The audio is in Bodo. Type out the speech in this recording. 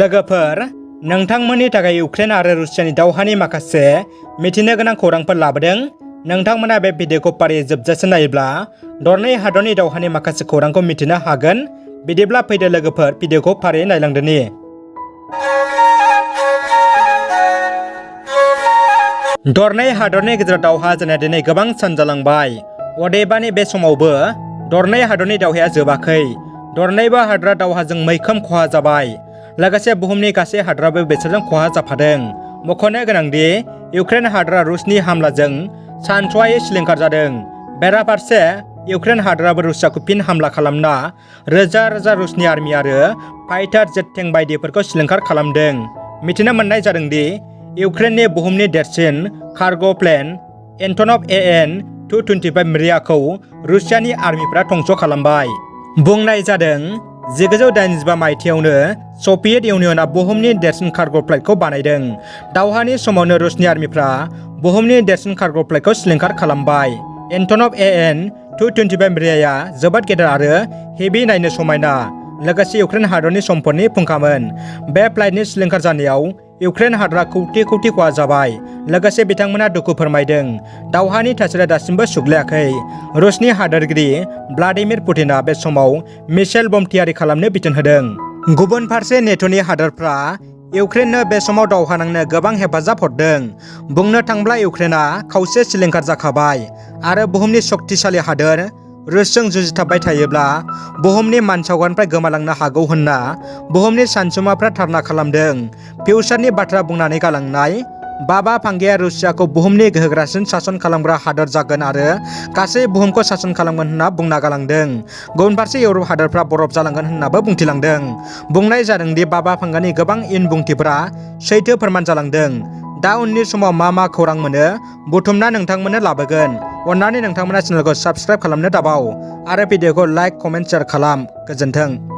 लोगोफोर नोंथांमोननि थाखाय इउक्रेन आरो रुसियानि दावहानि माखासे मिथिनो गोनां खौरांफोर लाबोदों। नोंथांमोना बे भिडिअखौ फारियै जोबजासिम नायोब्ला दरनै हादरनि दावहानि माखासे खौरांखौ मिथिनो हागोन। बिदिब्ला फैदो लोगोफोर भिडिअखौ फारियै नायलांदोनि। दरनै हादरनि गेजेराव दावहा जानाया दिनै गोबां सान जालांबाय। अदेबानि बे समावबो दरनै हादरनि दावहाया जोबाखै। दरनैबो हादरा दावहाजों मैखोम खहा जाबाय। लोगोसे बुहुमनि गासै हादराबो बिसोरजों खहा जाफादों। मख'नो गोनांदि इउक्रेन हादरा रुसनि हामलाजों सानस'हायै सिलिंखार जादों। बेराफारसे इउक्रेन हादराबो रुसियाखौ फिन हामला खालामना रोजा रोजा रुसनि आर्मि आरो फाइटार जेट टेंक बायदिफोरखौ सिलिंखार खालामदों। मिथिनो मोननाय जादोंदि इउक्रेननि बुहुमनि देरसिन कार्ग' प्लेन एन्टनभ AN-225 मिरियाखौ रुसियानि आर्मिफ्रा धंस' खालामबाय। बुंनाय जादों 1985 मायथाइयावनो सभियेट इउनियनआ बुहुमनि देरसिन कार्ग' फ्लाइटखौ बानायदों। दावहानि समावनो रुसनि आर्मिफ्रा बुहुमनि देरसिन कार्ग' फ्लाइटखौ सिलिंखार खालामबाय। एन्टनभ AN-225 मिरियाया जोबोद गेदेर आरो हेभि, नायनो समायना, लोगोसे इउक्रेन हादरनि सम्पदनि फुंखामोन। बे फ्लाइटनि सिलिंखार जानायाव इउक्रेन हादरा खौटि खौटि खहा जाबाय। लोगोसे बिथांमोना दुखु फोरमायदों। दावहानि थासारिया दासिमबो सुग्लायाखै। रुसनि हादोरगिरि व्लादिमिर पुतिनआ बे समाव मिसाइल बम थियारि खालामनो बिथोन होदों। गुबुन फारसे नेट'नि हादोरफ्रा इउक्रेननो बे समाव दावहा नांनो गोबां हेफाजाब हरदों। बुंनो थांब्ला इउक्रेनआ खावसे सिलिंखार जाखाबाय आरो बुहुमनि शक्तिशालि हादोर रुसजों जुजिथाबबाय थायोब्ला बुहुमनि मानसावगारिनिफ्राय गोमालांनो हागौ होनना बुहुमनि सानसुमाफ्रा धारणा खालामदों। फिउचारनि बाथ्रा बुंनानै गालांनाय बाबा भांगेया रुसियाखौ बुहुमनि गोहोगोरासिन सासन खालामग्रा हादोर जागोन आरो गासै बुहुमखौ सासन खालामगोन होनना बुंना गालांदों। गुबुन फारसे इउरप हादोरफ्रा बरफ जालांगोन होननाबो बुंथिलांदों। बुंनाय जादोंदि बाबा भांगानि गोबां इयुन बुंथिफोरा सैथो फोरमान जालांदों। दा उननि समाव मा खौरां मोनो बुथुमना नोंथांमोननो लाबोगोन। अन्नानै नोंथांमोना चेनेलखौ साबस्क्राइब खालामनो दाबाव आरो भिडिअखौ लाइक, कमेन्ट, शेयार खालाम। गोजोन्थों।